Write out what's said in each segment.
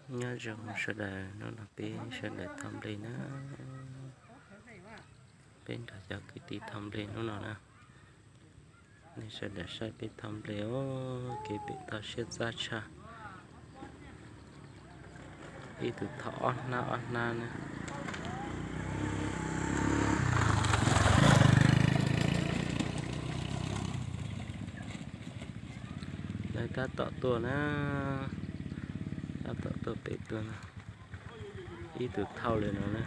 Nyob zoo sawv daws, hnub no peb sawv daws thauj nplej na. Peb nrog cov kwv tij thauj nplej hnub no na. Nej sawv daws saib peb thauj nplej os, kev pem toj siab txaj tshaj. Ib tug thauj ob hnab ob hnab na. Lawv tab tom tuaj na, tab tom tuaj pem tuaj na. Ib tug thauj li no na.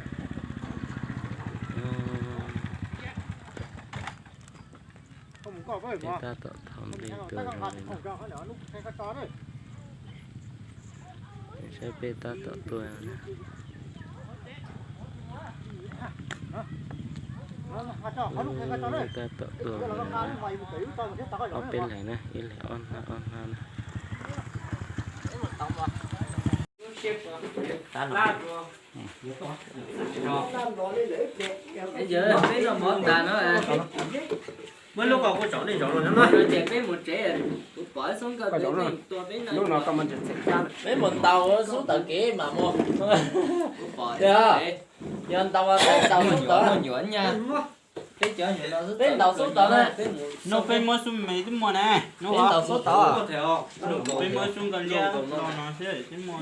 Peb tab tom thauj nplej tuaj zoo li no. Saib peb tab tom tuaj na. Tab tom tuaj li no na. Ob peb leeg na, ib leeg ob hnab ob hnab na. Peb noj mov tas no, muab lub ko kuv tsom nej zov los no. Ces peb mus tsev, kuv pom xub nkawd tua peb no. Peb mus ntaus xub tawm kev mas mus. Yog ntaus tau xub tod, peb ntaus xub tod na. No peb muab xub me twb muaj na. Peb ntaus xub tod. Peb muab xub nkawd liab no no xwb twb muaj.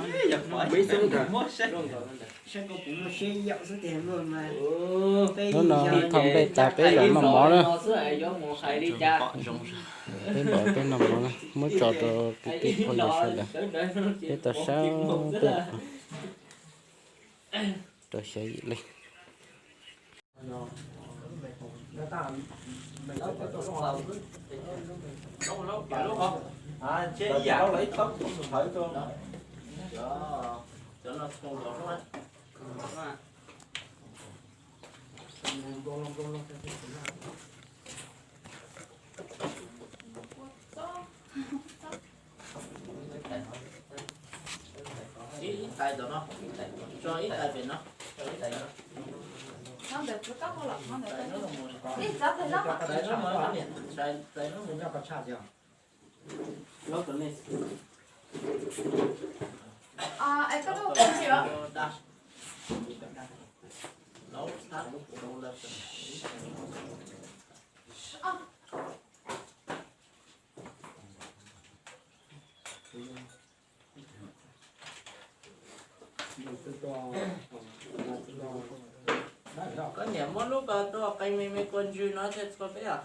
Hnub no thauj nplej tas peb los noj mov na. Peb npam peb noj mov na, muab tso rau kwv tij phooj ywg sawv daws. Peb tau sawv peb rau xya yim leej. Ib tais tom no, tso ib tais pem no. Koj niam muab lub ko tua qee me me kua ntswg no thiaj txhua peb os.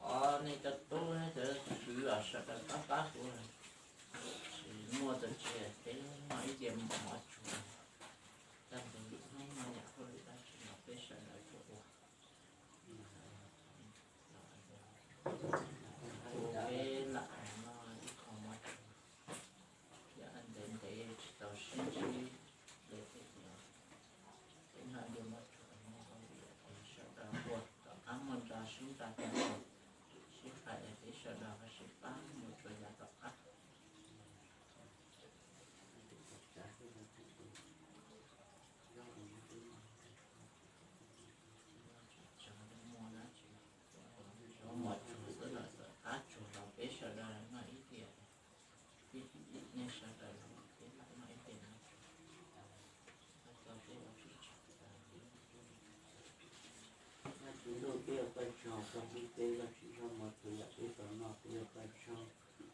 Qhov nej cov tub cov kwv los sawv daws pab pab kuv, tsis muaj tus tsis peb no ib diav mov tsuag, tag nrho hnub no yam ua li dab tsi no peb sawv daws tuaj ua. Peb lam noj ib qho mov tsuag, yam ntev ntev tsis tau sib ntsib, peb noj ib diav mov tsuag no, sawv daws ua tom qab muaj ntsa sib ntsa, sib hais peb sawv daws ho sib pab mus tsuas yav tom qab. Muaj tsuag xwb los tom qab tsuag los peb sawv daws noj ib diav, nej sawv daws los peb lam noj ib diav no. Ntuj, peb ua Vajtswv, koj hlub peb, koj tsim zog mov tsuag yam peb tau noj, peb ua Vajtswv,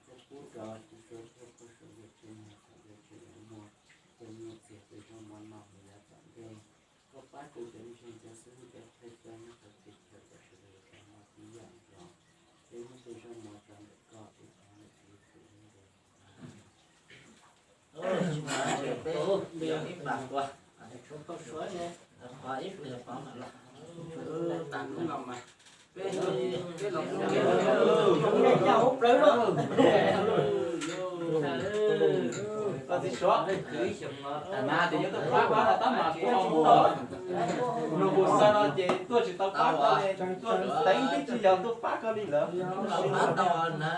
koj pub rau tub suav thiab poj suav nkawd tsev neeg txom nyem tsev neeg muaj, koj nyiaj txiag peb zog mov noj mus yav tom ntej. Koj pab rau cov ntseeg cov xib hwb cov thawj coj nyob qhov twg chaw kom sawv daws tau noj tib yam nkaus. Peb muab tej zog mov tso ntawm koj, peb thov ntawm Tswv Yexus lub npe. Peb ib pas qua, qhov ib pliag qhov mam los. Koj txiv Suav, na tes yog tuaj pab pab no tab mas kuv ho mus. Nug kuv xav no ces tuaj tsis tau pab koj li, tuaj teev twb tsis yog tuaj pab koj li lawm. Yuav xwb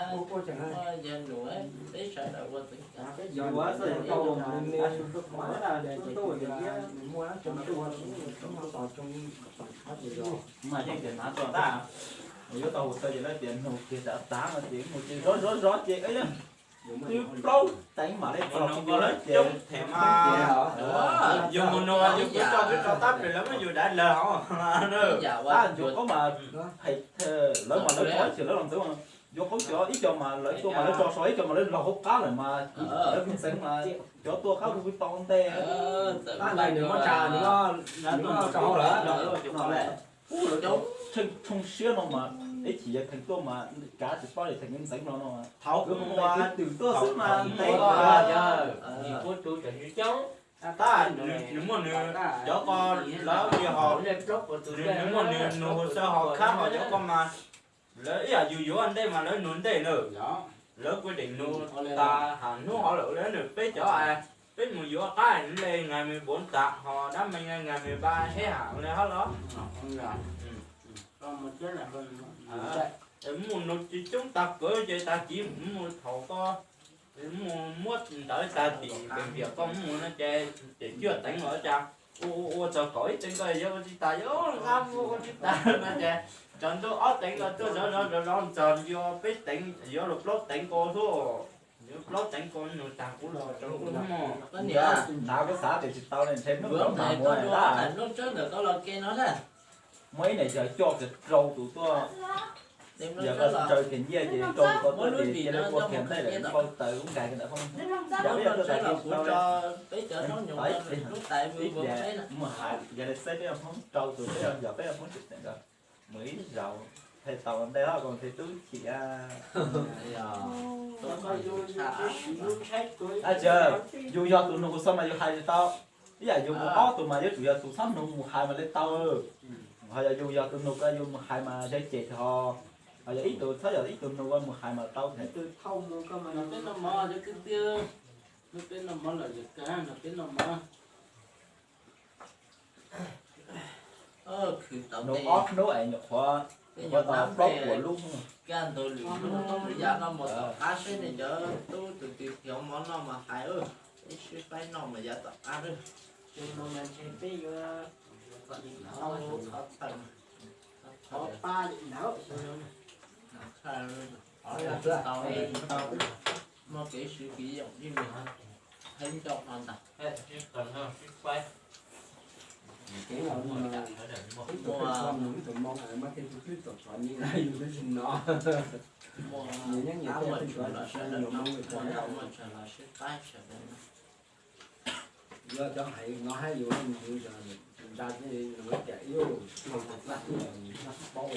yog koj ua mus li mas yeej tias hnav txog tag. Mus yuav tau hauv taw ces lawv tias nug kiag tav tav no ces mus ces zov zov zov ces twb plaub teev mam li txog. Ces yus mus nug yus twb tso twb tso tab pem lawv muab yus dav lawg hov. Yuav qoob mas lawv mas lawv tso ib chim lawv los ntxeev, yuav qoob cov ib co mas lawv tuaj mas lawv tso so ib co mas lawv los hauv qab lawm mas lawv kuj ntxeev mas cov tuaj qab kuj tau ntej. Ub, lawv tsheej tshooj siab no mas ib chim yawg Theev tuaj mas kav tsis paub yawg Theev ntxeev no no. Thaum kuv mus twm tuaj xwb mas ntxeev. Tab nws muaj nws cov ko lawv li ho, nws muaj nws nug hồ sơ ho khab ho cov ko mas lawv ib yam yus yuav ntej mas lawv nug ntej na. Lawv quy định nug tas hab hnub hov lawm ua li nws peb cov, peb mus yuav qab li ngày mười bốn tháng ho đám mây ngày mười ba hết hả ua li hab los. Mus nug tsis coob tag kawg ces tag kis mus thaum ko mus muab ntawv tag tim npias koj mus no ces ces cuaj teev los cas. Ua ua txog kaum ib teev ko yuav ua tsis tas, yuav nqa ua tsis tas no ces tsaus ntuj ob teev ko tuaj zov zov zov zov txog yuav peb teev, yuav luag plaub teev ko xwb. Yuav plaub teev ko nug tag kuv los tsaus ntuj hnub no. Hnav kuv xav tias tsis tau li ntshe hnub no mas mus lawm. Muaj ib niam yawg coj kiag rau tus tuaj, yog koj tsis tsaws kiag nyiaj ces rau tus ko tuaj ces cia li ua kiag ntej lawm, npau taws lub nkag kiag ntawm foob. Yog peb yog tuaj tas kiag tsis tau li. Ib ces mus hais yog li xwb peb yog Hmoob rau tus peb yog yog peb yog Hmoob tseem teem ko mus ib zaug, phem tau ua ntej hos koom thiaj tub chim. Yus yog tus nug kuv xav mas yus hais tsis tau. Ib yam yus mus ob tug mas yuav tsum yog tus txhob nug mus hais mas li tau. Ho yog yus yog tus nug ko yus mus hais mas yog cem thiab ho. Ho yog ib tug txhob yog ib tug nug mus hais mas tau thiab. Tus thauj mus ko mas no peb noj mov cov kwv tij, no peb noj mov lawm, no peb noj mov. Nug ob hnub es nyuam qhuav, nyuam qhuav tau plaub puas lub. Kaj ntug lwm hnub yav no mus tom qab seb nej cov tub tus twg xyov mov noj mas hais, peb sib faib noj mas yav tom qab. Tus no mas ntshe peb yuav tau thov pab li ntawd. Muaj kev swv kev yoom ib me, heev ncauj no ntag. Muaj, muaj tsawg los sawv daws no, muaj ntau muaj tsawg los sib faib sawv daws no. Yog cov hais no hab yus ntawd ntsa thiab, yus tias yus paub.